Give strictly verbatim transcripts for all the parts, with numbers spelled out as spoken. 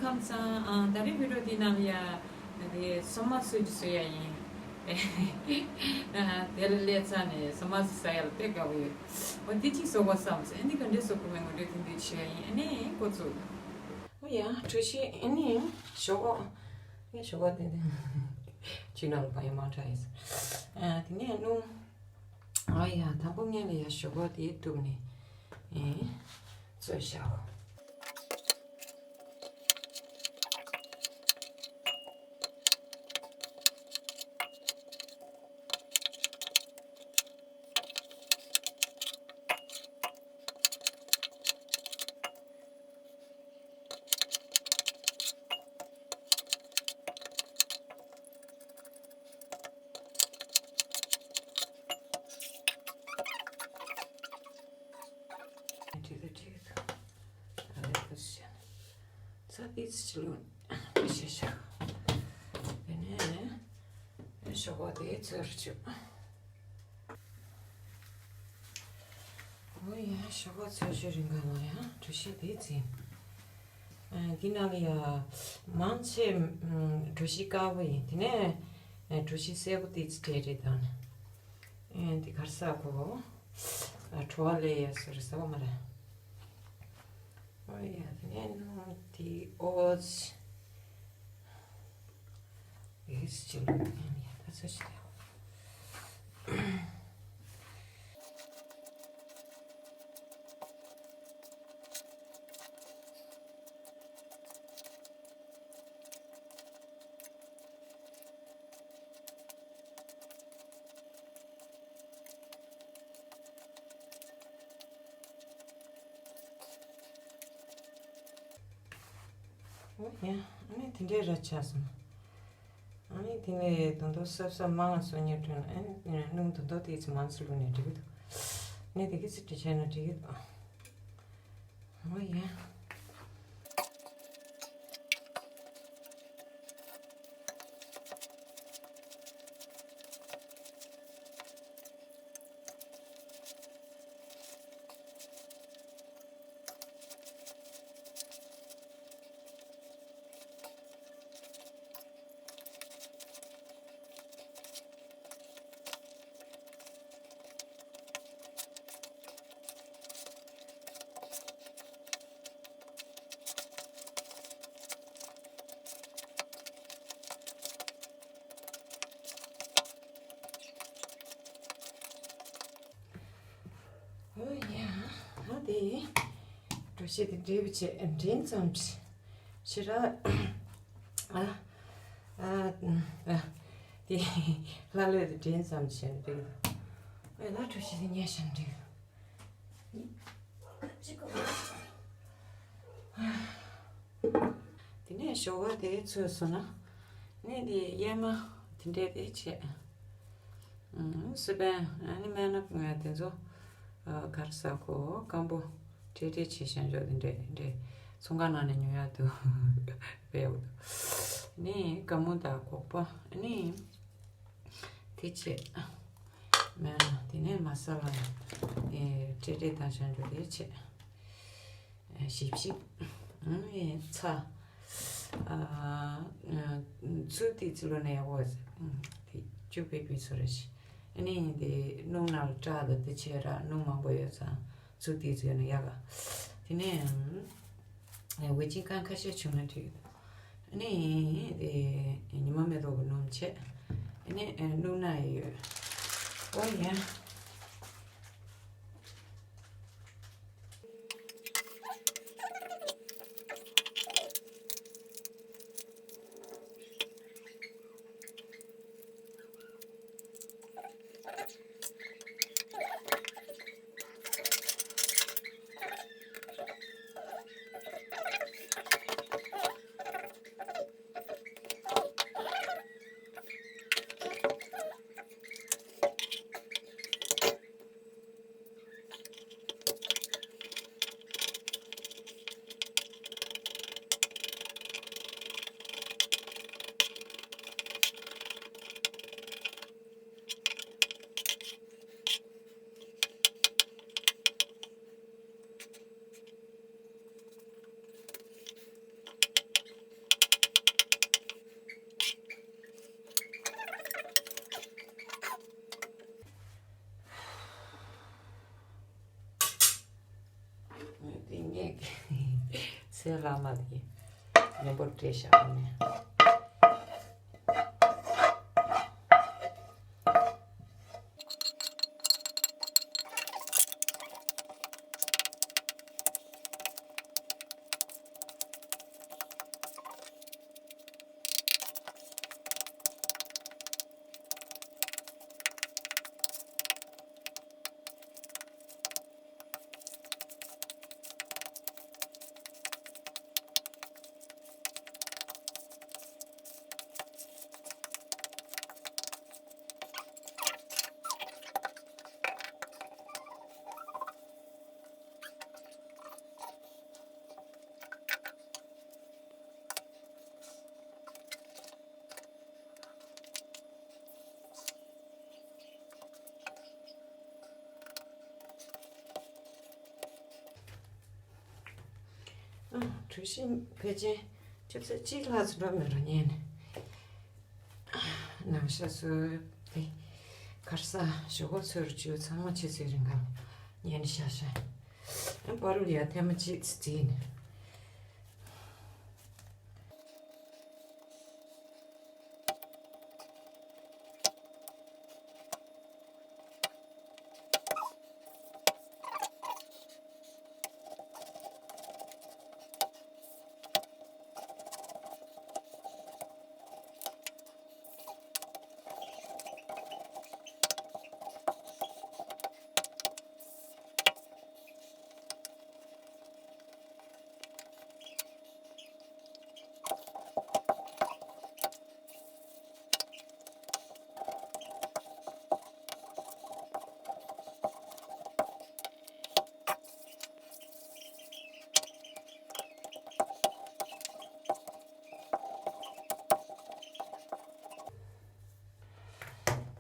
ཁམས་བཟང་། ཨ། ད་རིང་བི་ཌི་ཡོ་འདི་ནང་ལ་ཡ་དེ་སོ་མ་སོ་ཅིག་བཟོ་ཡ་ཡིན། ཨ། དེ་ལ་སླེབས་ཚར་ནས་སོ་མ་སོ་ཟ་ཡ་ལ་དཔེ་དགའ་པོ་ཡོད། འོ་དེ་གཅིག་བཟོ་དགོས་བསམ་སོང་། ཨ་ནི་ག་འདྲས་བཟོ་དགོས་མིན་ངོ་སྤྲོད་ཐེངས་འདི་བྱེད་ཡ་ཡིན། ཨ་ནི་འགོ་བཙུགས། འོ་ཡ། གྲོ་ཞིབ། ཨ་ནི་ཞོག་ཁོག་ངས་ཞོག་ཁོག་དེ་དེ་ཅི་ནང་ལ་བ་ཡི་མ་འདྲ་ཡིན། ཨ། དེ་ནས་སྣུམ། ཨ་ཡ། དང་པོ་ངས་ལ་ཡ་ཞོག་ཁོག་དེ་གཏུབ་ནས། ཨེ། བཙོས་བཞག་འགྲིག་གི་འགྲིག་གི་འདུག་ཨ་ལས་ཁུ་སི་ཚ་པིས་ཅི་ལུ་ཤེ་ཤ། དེ་ནས་ཞོག་ཁོག་དེ་ཚོས་བཅུག་འོ་ཡ། ཞོག་ཁོག་ཚོས་བཅུག་རིང་ག་ལ་ཡ་གྲོ་ཞིབ་དེ་བཙིམ། ཨ། འདི་ནང་ལ་ཡ་མང་ཆེ་ཨ་གྲོ་ཞིབ་དཀར་པོ་ཡིན། དེ་ནས་ཨ་གྲོ་ཞིབ་སེར་པོ་དེ་ཚོ་བྲེས་བྲེས་བཏང་ནས། ཨ། འདི་ག་རེ་ཟེར་དགོས། ཨ། བྲོ་བ་ལེན་ཡ་ཟེར་ཟེར་བ་མ་རེད། འོ་ཡ། དེ་ནས་སྣུམ་དེ་འོ་ཙི། ཨེ་སི་ཅི་ལོ་ཡ་ད་ཚོད་ཅི་ད། འོ་ཡ། ཨ་ནི་དེ་འདྲའི་ར་ཆགས་སོང་། ཨ་ནི་དེ་ནས་དོ་དོ་སབ་སབ་མང་ང་སོ་ཉེ་དྲན། ཨ་ནི་སྣུམ་དོ་དོ་དེ་ཚོ་མང་ཙམ་བླུགས་ནས་འགྲིག་གི་འདུག་ནི་དེ་གི་ཚིག་འདྲ་བྱས་ན་འགྲིག་གི་འདུག་འོ་ཡ། འོ་ཡ། ཨ་དེ་གྲོ་ཞིབ་དེ་འབྲས་བུ་བྱས་འདྲེན་ཙམ་ཞེ་དྲག་ཨ་ཨ་ཨ་དེ་ལྷ་ལོས་དེ་འདྲེན་ཙམ་བྱས་འགྲིག་འོ་ཡ། ད་གྲོ་ཞིབ་དེ་ཉལ་བཞག་འགྲིག་དེ་ནས་ཞོགས་པ་དེ་ཚོས་སོང་ན། ནས་དེ་གཡེར་མ་དེ་འདྲས་དེ་བྱས། ཨུམ། སི་པན། ཨ་ནི་སྨན་ན་དེ་ཚོ། ཨ། ག་རེ་ཟེར་དགོས། སྐམ་པོ་བྲེག་བྲེག་བྱས་བཞག་འཇོག་དེ་འདྲས་དེ་འདྲས་ཚོང་ཁང་ནང་ནས་ཉོ་ཡག་འདུག་དཔེ་ཡག་པོ་འདུག་ནས་སྒ་སྨུག་དང་སྒོག་པ། ཨ་ནི། དེ་བྱས། སྨན་ན་དེ་ནས་མ་ས་ལ་ཡང་བྲེག་བྲེག་བཏང་བཞག་འཇོག་དེ་བྱས། ཞིབ་ཞིབ། ཚྭ། ཚུར་དེ་ཚུར་ལོ་ནས་འོ་དེ་བཅུ་པའི་པི་ཚོ་རེ་ཞིག་ཨ་ནི་དེ་སྣུམ་ནང་ལ་བཀྲག་དང་དེ་བྱས་ར་སྣུམ་མང་པོ་ཡོད་ཙང་ཚུར་དེ་ཚུར་ཡོད་ན་ཡག་ག་དེ་ནས་ཝེ་ཅིན་ཀང་ཁ་ཤས་བྱུང་ན་འགྲིག་ཨ་ནི་དེ་ཉི་མ་མེ་ཏོག་གི་སྣུམ་བྱས། ཨ་ནི་སྣུམ་ན་ཡོད། ཨོ་ཡ། དེ་ལ་མ་དེ་མཉམ་པོ་བྲེས་བཞག་ནས། གྲུ་བཞི་ཕལ་ཆེར་ཆུ་ཚོད་གཅིག་ལྷག་ཙམ་འགྲོ་མི་རུང་ཉན་ནས། ནང་ཤ་བཟོས་ཏེ། ཁར་ས་ཞོག་ཁོག་ཚོས་རུ་བཅུ་ཚང་མ་ཆུ་ཚོད་རིང་ག་ཉན་ནས་ཤ་ཤ། པ་རུ་ཡ་ཐེངས་མ་གཅིག་ཙམ་བརྩིས་ནས།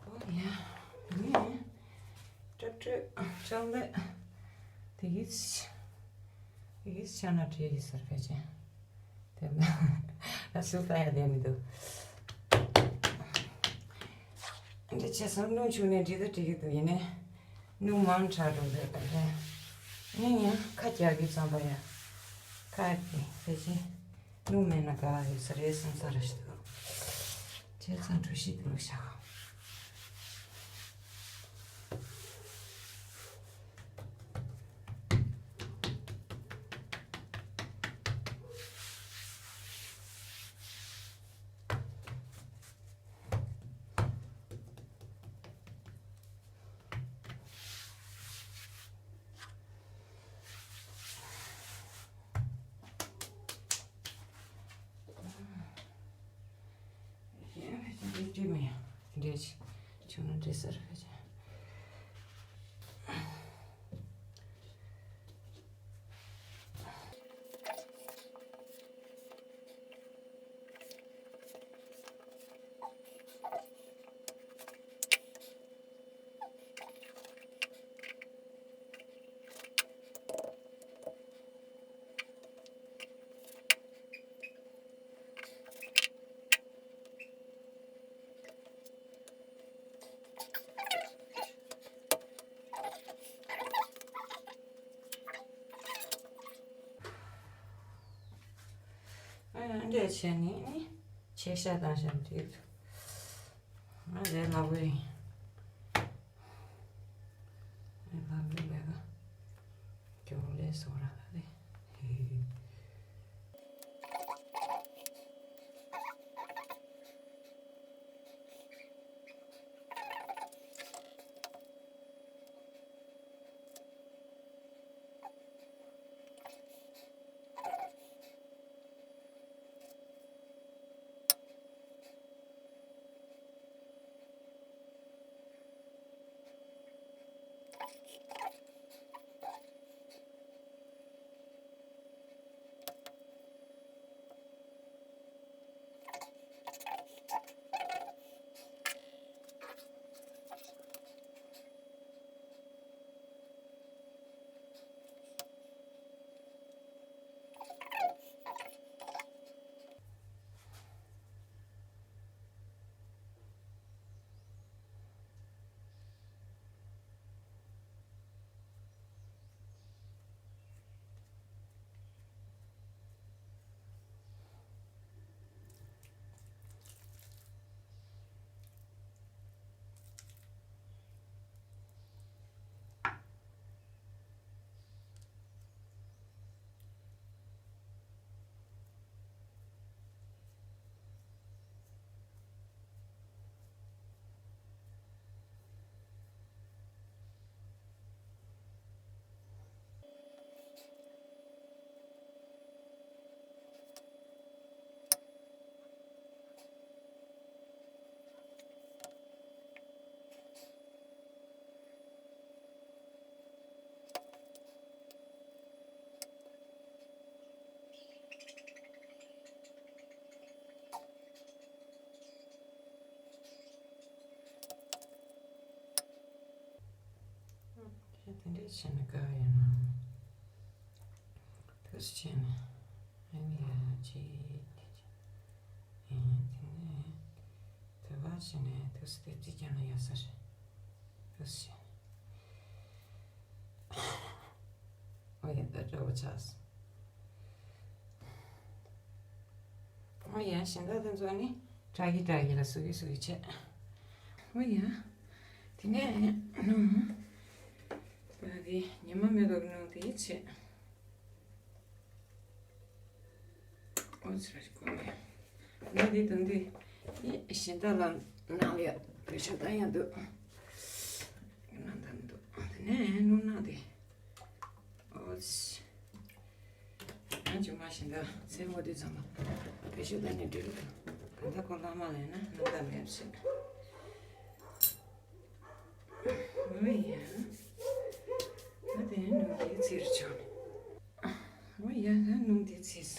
ཨོ་ཡ། ངས་སྐྲ་བྲོས་ཅང་ལས་དེ་གིས་དེ་གིས་ཆ་ན་བྲིས་ཡིན་ཟེར་ཕལ་ཆེར། དེ་ན་ཨ་སུ་ལྟ་ཡ་དེ་མི་འདུག་འདི་བྱས་སམ་སྣུམ་བྱུག་ནས་འབྲི་ད་འགྲིག་གི་འདུག་ཡིན་ནའི་སྣུམ་མང་དྲགས་འགྲོ་འདོད་པ་རེད། ངས་ཡང་ཁ་རྒྱག་གི་བསམ་པ་ཡ། ཁ་དེ་ཕལ་ཆེར་སྣུམ་མེད་ན་དགའ་ཡོད་ས་རེད་བསམ་ས་རེད་ཞིག་འདུག་བྱས་ཙང་གྲུ་བཞི་དེ་ལ་བཞག་འདྲེས་བྱུང་ན་འདྲེས་ས་རེད། ཨ་ཡང་འདྲ་བྱས་ནས་ནི་ཆེ་ཤ་དང་ཞབས་འདྲེས་ང་ལས་སླ་པོ་ཡིན། ལས་སླ་པོ་ལས་ཀ་མགྱོགས་ལས་སོང་ར་ལ་ལས། བྱས་ན་དགའ་ཡོད་ན། ཐུགས་རྗེ་ཆེ་ནས། ཨ་ནི་ཡ་ཅི་དེ་ཅི། ཨེ་དེ་ནས་དུ་བ་བྱས་ནས་ཐུགས་སུ་དེབ་ཅི་ཀྱང་ན་ཡ་ས་རེད། ཐུགས་རྗེ་ཆེ་ནས། ཨོ་ཡ་ད་འདྲ་བོ་ཆགས་སོང་། ཨོ་ཡ་གཞན་དག་དེ་ཚོ་ནི་དྲག་གི་དྲག་གི་ལ་སུ་གི་སུ་གི་བྱས། ཨོ་ཡ། དེ་ནས་ནུ། ད་དེ་ཉི་མ་མེད་པར་ནུ་དེ་བྱས། ཨོ་ཙི་ར་ཅིག་གོ་མེད། ནུ་དེ་དང་དེ་གཞན་དག་ལ་ནང་ལ་བེད་སྤྱོད་ད་ཡང་འདུག་ནང་ད་མི་འདུག་དེ་ནས་ནུ་ནང་དེ། ཨོ་ཙི། ང་ཅུང་མ་ཤེས་ད་མཚན་མོ་དུས་ཙམ་པ་བེད་སྤྱོད་ད་ནས་འགྲིག་གི་འདུག་ག་ད་ཁོ་ལྷག་མ་ལེན་ན་ནམ་ཟླ་མེད་ཟེར། ཨོ་ཡ། ད་དེ་ནས་ནུ་དེ་ཚིར་བྱུང་། ཨོ་ཡ་ད་ནུ་དེ་ཚིས།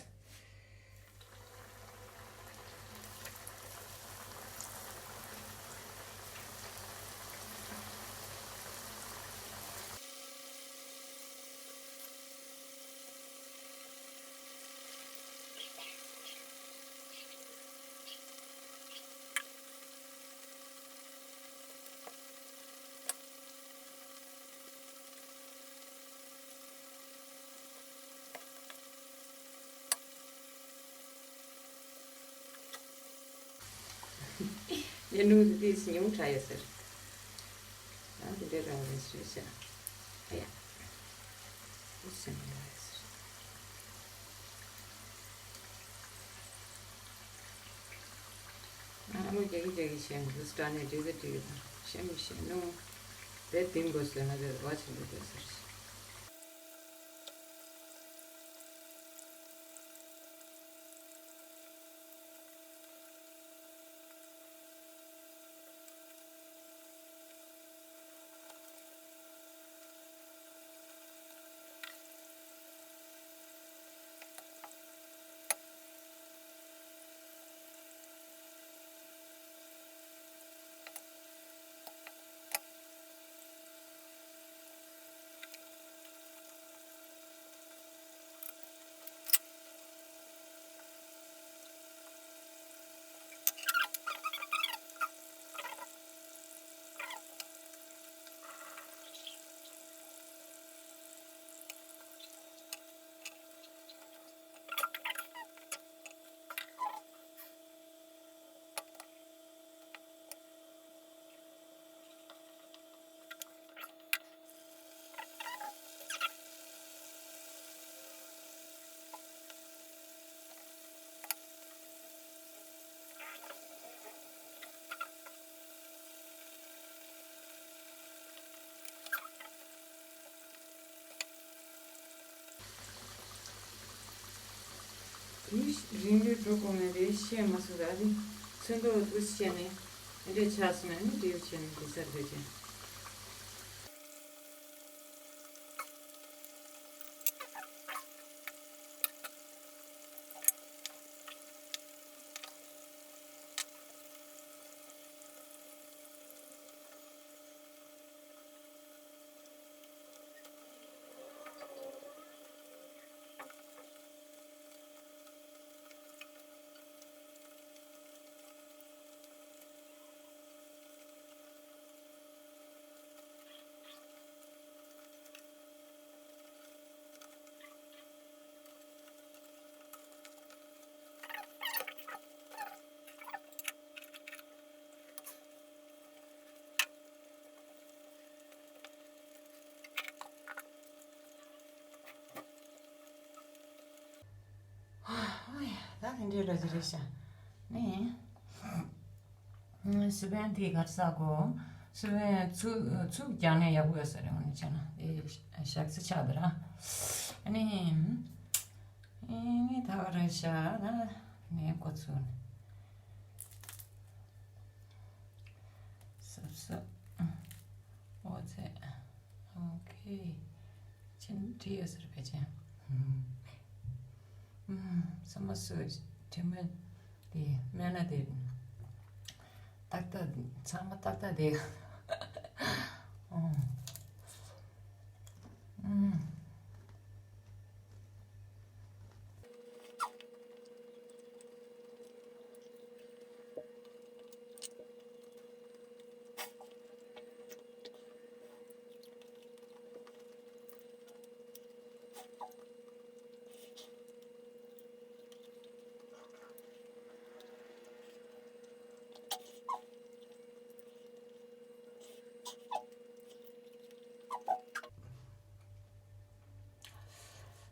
ཡ་ནུ་དེ་དེ་ཉུང་དྲགས་ཡོད་ཟེར། ཨ་དེ་འདྲའི་རང་རེད་ཟེར་ཤག་ཨ་ཡ། དེ་སེམས་ཡོད་ཟེར། ཨ་མ་རྒྱག་གི་རྒྱག་གི་བྱས་འདུག་སྐྲ་ནས་འགྲིག་གི་འགྲིག་གི་དང་ཤེས་མི་ཤེས་ནུ། དེ་དེང་དགོས་ཟེར་ན་དེ་བ་ཆེན་པོ་དེ་ཟེར། དེ་རིང་ལུས་འགྲོ་དགོས་མེད་རེད་བཤད་མ་སོང་། ད་དེ་ཚོན་མདོག་འདུག་བཤད་ནས་འདི་འདྲས་ཆགས་སོང་ན་ནི་འདྲེའུ་བྱས་ནས་འདི་ཚར་དགོས་ཀྱི། ཨོ་ཡ། ད་དེ་འདྲའི་ར་ཅི་རེད་ཤག་ནི། སི་པན་དེ་གར་ས་གོ། སི་པན་ཚུགས་ཚུགས་རྒྱག་ནས་ཡག་པོ་ཡོད་ས་རེད། འོ་ནི་བྱས་ན་དེ་ཞག་ཚི་ཆགས་འདི་ར། ཨ་ནི། ཨེ་ནི་ད་བ་ར་ཤག་ད་ནས་གོ་ཚུགས་ནས། སབ་སབ། ཨོ་ཙེ། ཨོ་ཁེ། ཅན་བྲིས་ཡོད་ཟེར་བས་ཅན། ཨུམ། ཨུམ། ས་མ་སུ་དྲི་མ་དེ་སྨན་སྣ་དེ། ཏག་ཏག་ཚང་མ་ཏག་ཏག་དེ། ཨོ།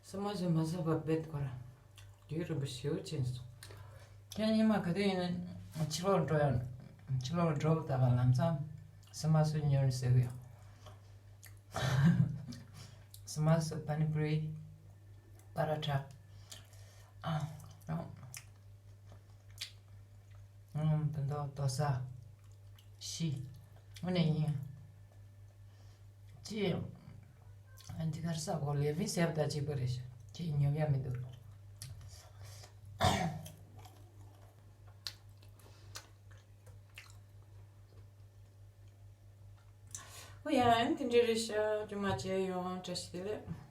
ས་མ་སུ་མ་ཟ་བ་བེད་ཁོ་ར། དུས་རིང་པོ་ཞེ་པོ་ཕྱིན་སོང་། ཁྱེད་ཉི་མ་ག་དུས་ཡིན་ན་ཕྱི་ལོགས་འགྲོ་ཡང་། ཕྱི་ལོགས་འགྲོ་ད་ག་ལམ་སང་ས་མ་སུ་ཉོ་ནས་ཟ་གི་ཡོད། ས་མ་སུ། པ་ནི་པུ་རི། པ་ར་ཐ། ཨ། ཨམ། དོ་དོ་དོ་ས། ཤི། དངོས་གནས་ཡིན། ཅི། འདི་གར་ས་གོ་ལེ་བི་སེབ་ད་ཅི་པ་རེད་ཤག་ཅི་ཉོབ་ཡ་མི་འདུག་ཨོ་ཡ། ཨན་དེ་འདྲ་རེད་ཤག་རྒྱུ་མ་བྱས་ཡོང་། བཀྲ་ཤིས་བདེ་ལེགས།